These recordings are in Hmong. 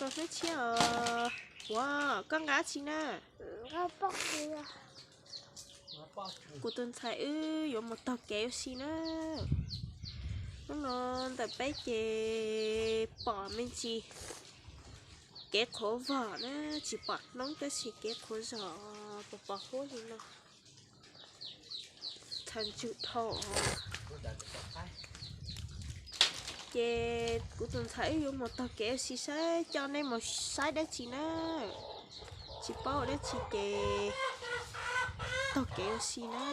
Rau hnub tshiab os. Ua, koj nqa tsi na? Kuv tus ntxhais wb yuav mus taug kev ua si na. Hnub no ntawm peb ces pom me ntsis kev qhuav vog na, tsis pom hnub tab sis kev qhuav zog pos pos huab li no. Txhaws ntswg dhau. Ces kuv tus ntxhais wb yuav mus taug kev ua si saib, coj nej mus saib dab tsi na. Tsis paub ua dab tsi ces taug kev ua si na.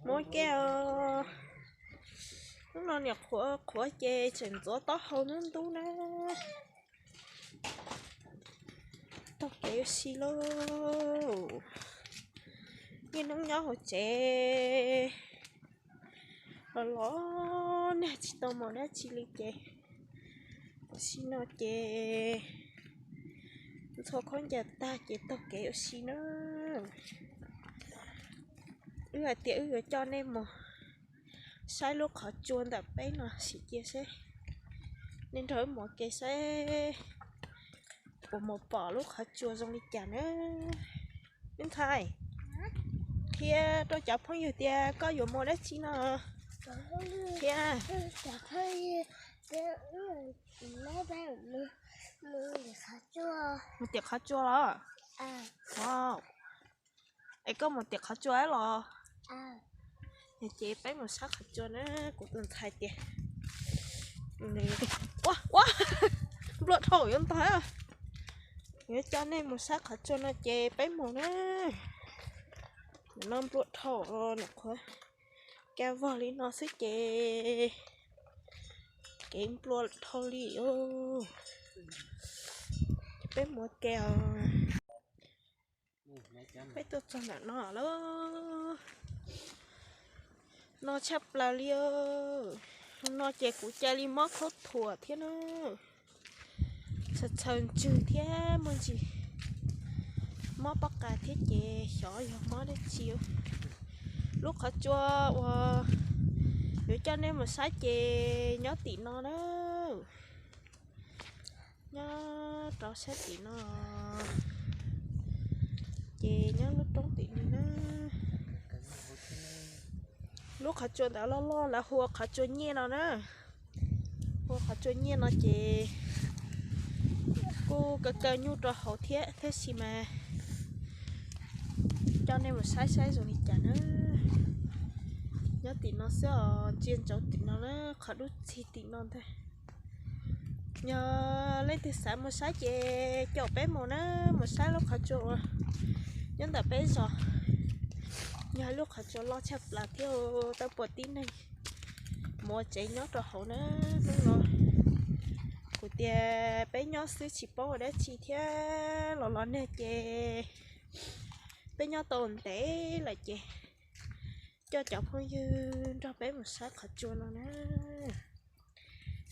Muab ke os. Hnub no niam qhuav qhuav ces tseem ntxuav taub hau ntub ntub na. Taug kev ua si lauj. Niaj hnub nyob hauv tsev los los nag tsis tau mus dab tsi li ces tam sim no ces ntxhua khaub ncaws tag ces taug kev ua si na. Wb hais tias wb yuav coj nej mus saib lub qhov tsua ntawm peb no sim cia seb, nej nrog wb mus ua ke saib puas mus pom lub qhov tsua zoo li cas na. Me ntxhais, qhia rau cov phooj ywg tias koj yuav mus dab tsi no. Qhia. Mus tim qhov tsua los? Es koj mus tim qhov tsua los? Ces peb mus saib qhov tsua na, kuv tus ntxhais tias. Ua ua, nplua dhau yuav ntog. Yuav coj nej mus saib qhov tsua no ces peb mus na. No nplua dhau, niam qhuav ka vog li no xwb ces kev nplua dhau li os. Peb mus ke os. Peb tuaj txog ntawm no lawm. No tshaj plaws li os. No ces kuv ca li mob khaub thuas thiab na. Txhaws txhaws ntswg thiab muaj ntsis mob pob qa thiab ces xyov yog mob dab tsi. Lub qhov tsua uas yuav coj nej mus saib ces nyob tim no na. Nyob rau sab tim no, ces nyob lub roob tim no na. Lub qhov tsua ntawd loj loj lawv hu ua qhov tsua nyiaj no na. Hu ua qhov tsua nyiaj no ces kuj kaw kaw nyuj rau hauv thiab, tab sis mas coj nej mus saib saib zoo li cas na. Nyob tim no xwb os, ntsia ntsoov tim no na, qhov dub txig tim no ntag. Yog leej twg xav mus saib ces caum peb mus na, mus saib lub qhov tsua uas nyob ntawm peb zos. Yog lub qhov tsua loj tshaj plaws thiab, tau puas tib neeg mus ua tsev nyob rau hauv na. Hnub no kuv tias peb nyob xwb tsis paub ua dab tsi thiab, los los nag ces peb nyob tau ntev lawm ces coj cov phooj ywg nrog peb mus saib qhov tsua no na.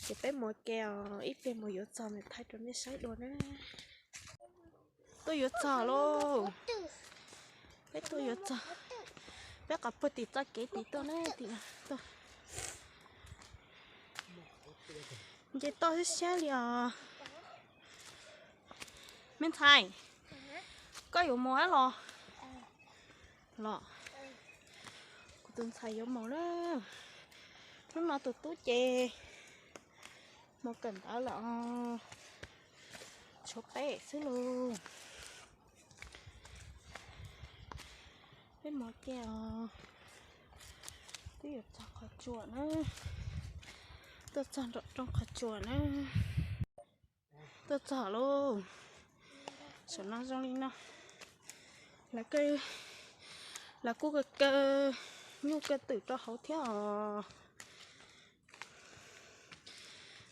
Ces peb mus ua ke os, ib pliag mus yuav txog ntawm thaij rau nej saib dua na. Tuaj yuav txog lauj. Peb tuaj yuav txog. Peb qhov puag tim txoj kev tim tuaj na, tim no tuaj. Nce toj siab siab li os. Me ntxhais, koj yuav mus los? Los, kuv tus ntxhais yuav mus na. Hnub no tus tub ces mus kawm ntawv lawm os. Tshuav peb xwb lauj. Peb mus ke os. Twb yuav txog qhov tsua na. Tuaj txog nram rooj qhov tsua na. Tuaj txog lauj. Saum no zoo li no. Lawv kuj kaw nyuj kaw twm rau hauv thiab os.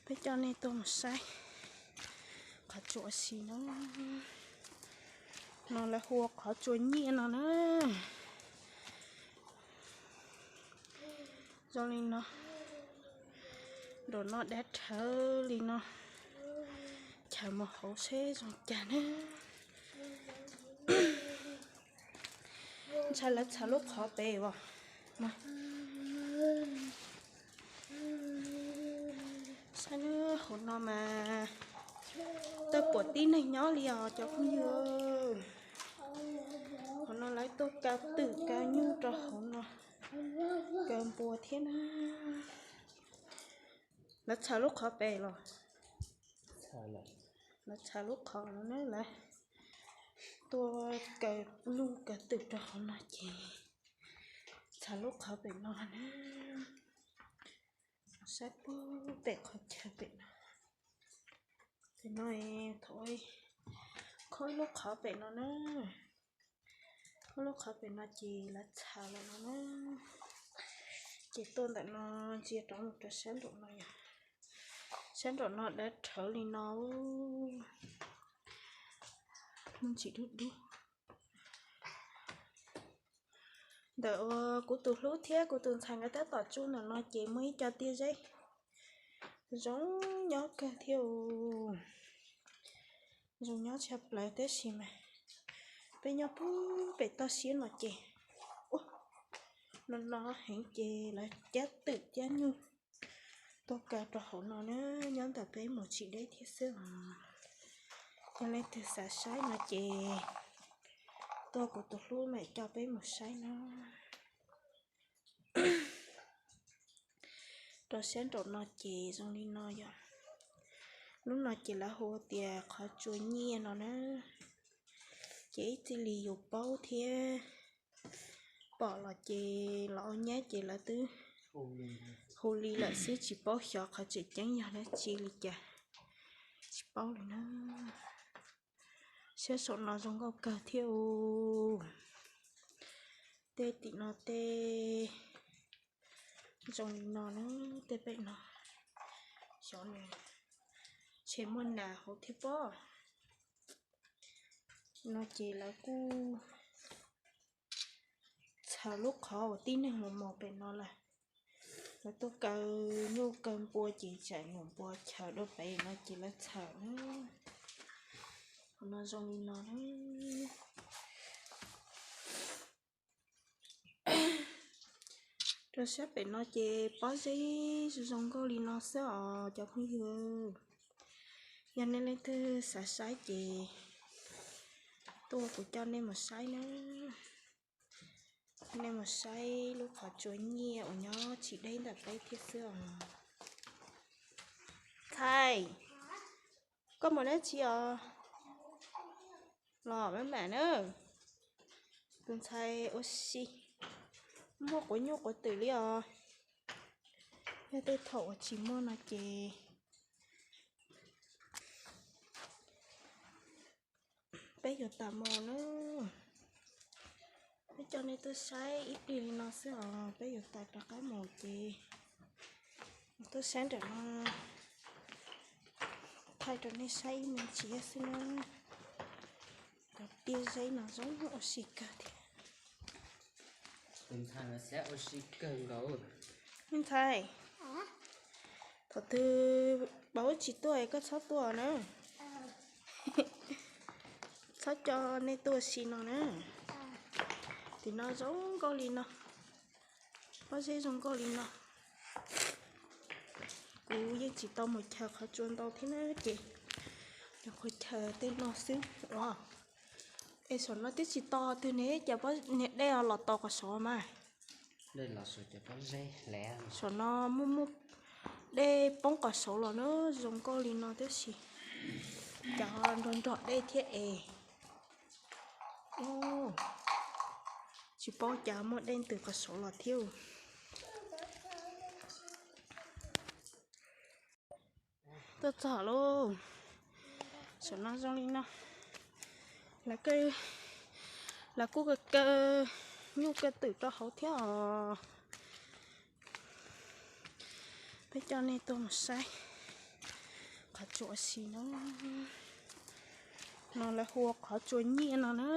Peb coj nej tuaj mus saib qhov tsua si na. No lawv hu ua qhov tsua nyiaj no na. Zoo li no. Nram no dab rhawv li no. Chaws mus hauv seb zoo cas na. Ntshai lawv txhaws lub qhov pem as. Hauv no mas tau puas tib neeg nyob li os cov phooj ywg. Hauv no lawv tuaj kaw twm kaw nyuj rau hauv no, kaw npua thiab na. Lawv txhaws lub qhov pem los, lawv txhaws lub qhov no na, lawv tuaj kaw nyuj kaw twm rau hauv no ces txhaws lub qhov pem no na. Saib puag pem qhov chaw pem no, pem no thaum khob lub qhov pem no na, khob lub qhov pem no ces lawv txhaws los no na. Ces tuaj ntawm no ntsia rov mus rau sab nraum no yom, sab nraum no dawb rhawv li no, muaj ntsis dub dub. Ntawm uas kuv tus hlub thiab kuv tus ntxhais nkawd tab tom tsuj ntawm no ces muaj ib co tiaj zeb zoo nyob kawg thiab, zoo nyob tshaj plaws tab sis mas peb nyob puag pem toj siab no ces no no heev ces lawv cab twm cab nyuj tuaj kaw rau hauv no na, nyob ntawm peb mus tsis deb thiab xwb os. Yog leej twg xav saib no ces tuaj kuv tus hlub mam coj peb mus saib na. Rau sab nraum no ces zoo li no yom. Lub no ces lawv hu tias qhov tsua nyiaj no na. Ces ib txij li yus paub thiab pom los ces los ua nyab ces lawv twb hu li lawm xwb, tsis paub xyov qhov tseem ceeb yog dab tsi li cas, tsis paub li na. Sab saum no zoo nkauj kawg thiab u. Tej tim no tej zoo li no na, tej pem no xyov nws ntshe muaj nas hauv thiab pob. No ces lawv kuj txhaws lub qhov uas tib neeg mus mos pem no lawm. Lawv tuaj kaw nyuj kaw npua ces tsam nyuam npua chaws dua pem no ces lawv txhaws na. Qhov no zoo li no na. Rau sab pem no ces pob zeb zoo zoo nkauj li no xwb os cov phooj ywg. Yog nej leej twg xav saib ces tuaj kuv coj nej mus saib na. Nej mus saib lub qhov tsua nyiaj uas nyob tsis deb ntawm peb thiab xwb os. Ntxhais, koj mus dab tsi os? Los mam mam na. Tus ntxhais ua si, muaj quav nyuj quav twm li os. Yog tej thaum uas tsis muaj no ces peb yuav tas mus na. Peb coj nej tuaj saib ib pliag li no xwb os, peb yuav tas rov qab mus ces tuaj saib nram no, thaij rau nej saib ib me ntsis xwb na. Cov tiaj zeb no zoo ua si kawg thiab. Me ntxhais, thaum twg paub tsis tuaj koj txhob tuaj na. Txhob coj nej tuaj si no na. Tim no zoo nkauj li no, pob zeb zoo nkauj li no. Kuv yeej tsis tau mus chaws qhov tsua ntau thiab na ces nyuam qhuav chaws tej no xwb os. Es saum no twb tsis to twg ne, cas niag dej los tau qhov saud mas. Saum no muaj muaj dej poob qhov saud los na, zoo nkauj li no tab sis cas nrog nrog dej thiab es. Tsis paub cas muaj dej ntws qhov saud los thiab. Tuaj txog lauj. Saum no zoo li no. Lawv kuj kaw nyuj kaw twm rau hauv thiab os. Peb coj nej tuaj mus saib qhov tsua si no. No lawv hu ua qhov tsua nyiaj no na.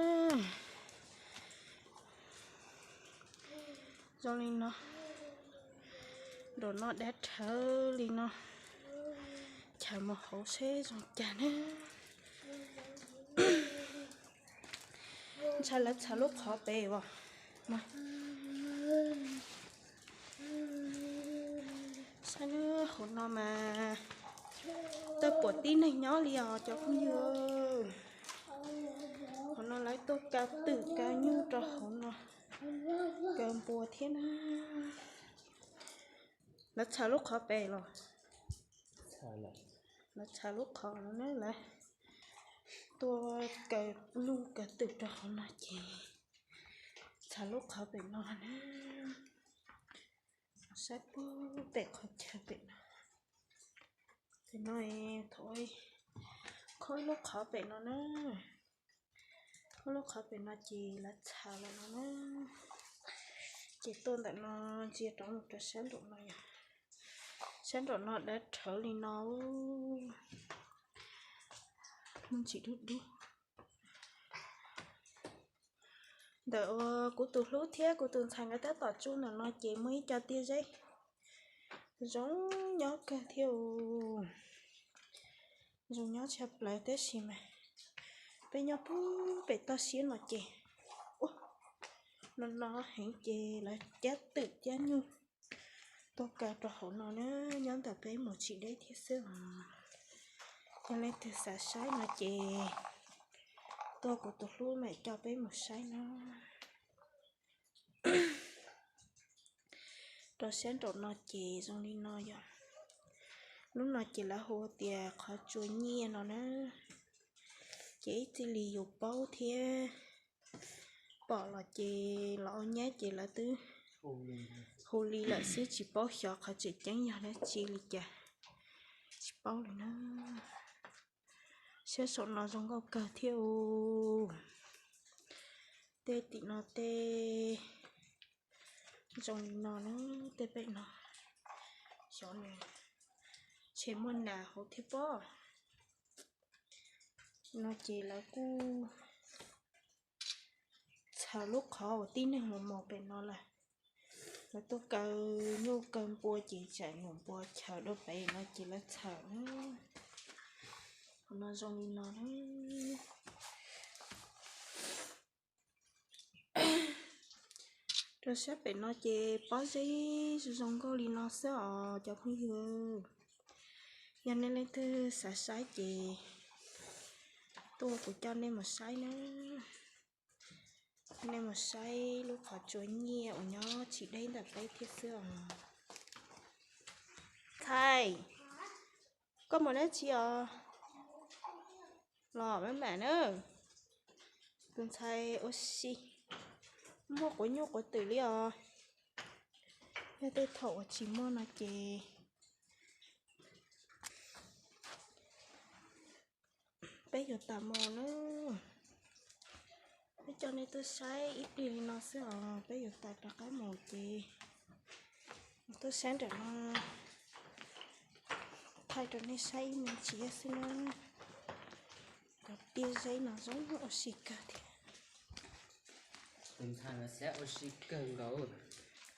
Zoo li no. Nraum no dab rhawv li no. Chaws mus hauv seb zoo cas na. Ntshai lawv txhaws lub qhov pem as. Saib na, hauv no mas Txawj puas tib neeg nyob li os cov phooj ywg. Hauv no lawv tuaj kaw twm kaw nyuj rau hauv no, kaw npua thiab na. Lawv txhaws lub qhov pem los, lawv txhaws lub qhov no na, lawv tuaj kaw nyuj kaw twm rau hauv no ces txhaws lub qhov pem no na. Saib puag pem qhov chaw pem no. Pem no thaum khob lub qhov pem no na, khob lub qhov pem no ces lawv txhaws lawm no na. Ces tuaj ntawm no ntsia rov mus rau sab nraum no yog, sab nraum no dawb rhawv li no, muaj ntsis dub dub. Ntawm uas kuv tus hlub thiab kuv tus ntxhais nkawd tab tom tsuj ntawm no ces muaj ib co tiaj zeb zoo nyob kawg thiab. Zoo nyob tshaj plaws tab sis mas peb nyob puag pem toj siab no ces no no heev ces lawv cab twm cab nyuj tuaj kaw rau hauv no na, nyob ntawm peb mus tsis deb thiab xwb os. Yog leej twg xav saib no ces tuaj kuv tus hlub mam coj peb mus saib na. Rau sab nraum no ces zoo li no yog, lub no ces lawv hu tias qhov tsua nyiaj no na. Ces ib txij li yus paub thiab pom los ces los ua nyab ces lawv twb hu li lawm xwb, tsis paub xyov qhov tseem ceeb yog dab tsi li cas, tsis paub li na. Sab saum no zoo nkauj kawg thiab u. Tej tim no tej zoo li no na, tej pem no xyov nws ntshe muaj nas hauv thiab pob. No ces lawv kuj txhaws lub qhov uas tib neeg mus mus pem no lawm. Lawv tuaj kaw nyuj kaw npua ces tsam nyuam npua chaws dua pem no ces lawv txhaws na. Qhov no zoo li no na. Rau sab pem no ces pob zeb zoo nkauj li no xwb os cov phooj ywg. Yog nej leej twg xav saib ces tuaj kuv coj nej mus saib na. Nej mus saib lub qhov tsua nyiaj uas nyob tsis deb ntawm peb thiab xwb os. Ntxhais, koj mus dab tsi os? Los mam mam na. Tus ntxhais ua si, muaj quav nyuj quav twm li os. Yog tej thaum uas tsis muaj no ces peb yuav tas mus na. Peb coj nej tuaj saib ib pliag li no xwb os, peb yuav tas rov qab mus ces tuaj saib nram no thaij rau nej saib ib me ntsis xwb na. Cov tiaj zeb no zoo ua si kawg thiab.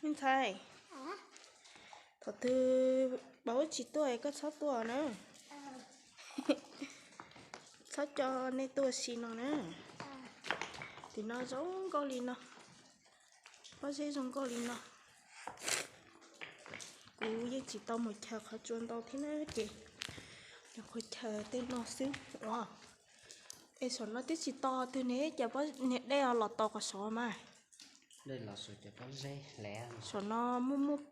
Me ntxhais, thaum twg paub tsis tuaj koj txhob tuaj na. Txhob coj nej tuaj si no na. Tim no zoo nkauj li no, pob zeb zoo nkauj li no. Kuv yeej tsis tau mus chaws qhov tsua ntau thiab na ces nyuam qhuav chaws tej no xwb. Ua, es saum no twb tsis to twg ne, cas niag dej los tau qhov saud mas. Saum no muaj muaj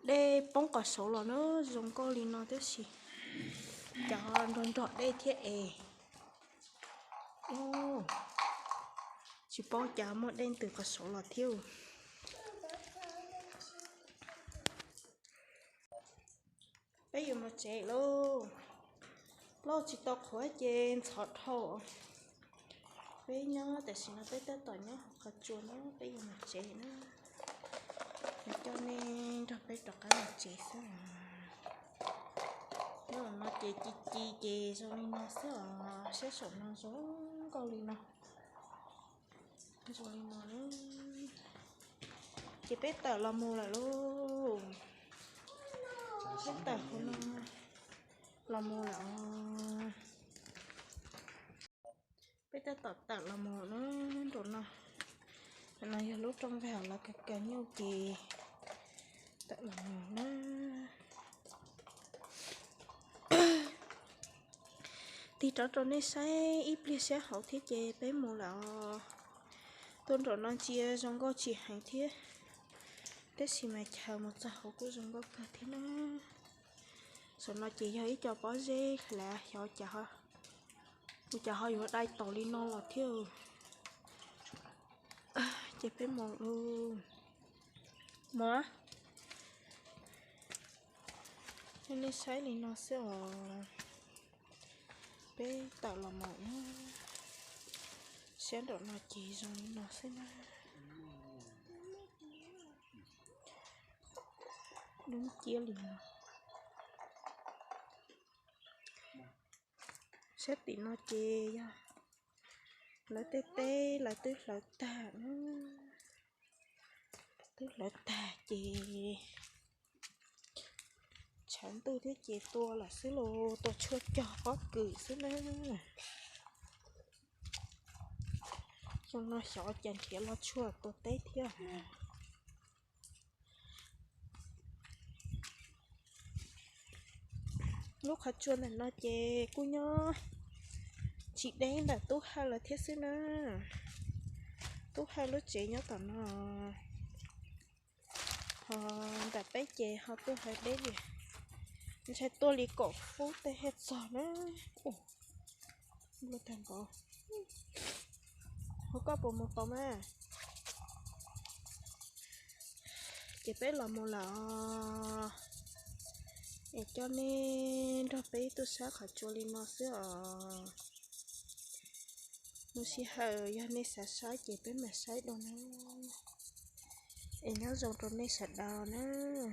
dej poob qhov saud los na, zoo nkauj li no tab sis cov nrog nrog dej thiab es. Tsis paub cas muaj dej ntws qhov saud los thiab. Peb yuav mus tsev lauj. Plaub tsis tau qhuav ces ntxhov dhau. Peb nyob tam sim no peb tab tom nyob hauv qhov tsua no, peb yuav mus tsev na. Yuav coj nej nrog peb rov qab mus tsev xwb. Nyob no ces ci ci ces zoo li no xwb os, sab saum no zoo nkauj li no. Zoo li no na. Ces peb tawm los mus lawm lauj. Peb tawm hauv no los mus lawm os. Peb tab tom tawm los mus na, nraum no. No yog lub rooj vag lawv kaw kaw nyuj ces tawm los mus na. Tig rov rau nej saib ib pliag sab hauv thiab ces peb mus lawm os. Tuaj nraum no ntsia zoo nkauj tsis heev thiab, tab sis mas chaw mus txog hauv kuj zoo nkauj kawg thiab na. Saum no ces yog ib co pob zeb hlav, xyov ua cas ho yuav dai taus li no los thiab. Ces peb mus, mus, nej saib li no xwb os. Peb tawm los mus na, sab nraum no ces zoo li no xwb na. Dub nciab li no. Sab tim no ces yog lawv tej teb lawv twb hlawv tag na, twb hlawv tag ces tshav ntuj thiab ces tua lawm xwb los tua tshuaj cog pob kws xwb na. Xyoo no xyov cas nrhiav los tshuaj tua teb thiab. Lub qhov tsua ntawm no ces kuj nyob tsis deb ntawm Tub Hawj lawv thiab xwb na. Tub Hawj lub tsev nyob tom no, ho ntawm peb ces ho tuaj hawv deb li, ntshai tuaj li kaum fub tej thiaj txog na. Nplua tag npaum. Hu koj puas mus tau mas? Ces peb los mus lawm os. Es coj nej nrog peb ib tug saib qhov tsua li no xwb os. Lub sij hawm yog nej xav saib ces peb mam saib dua na. Es nyob zoo rau nej sawv daws nawb.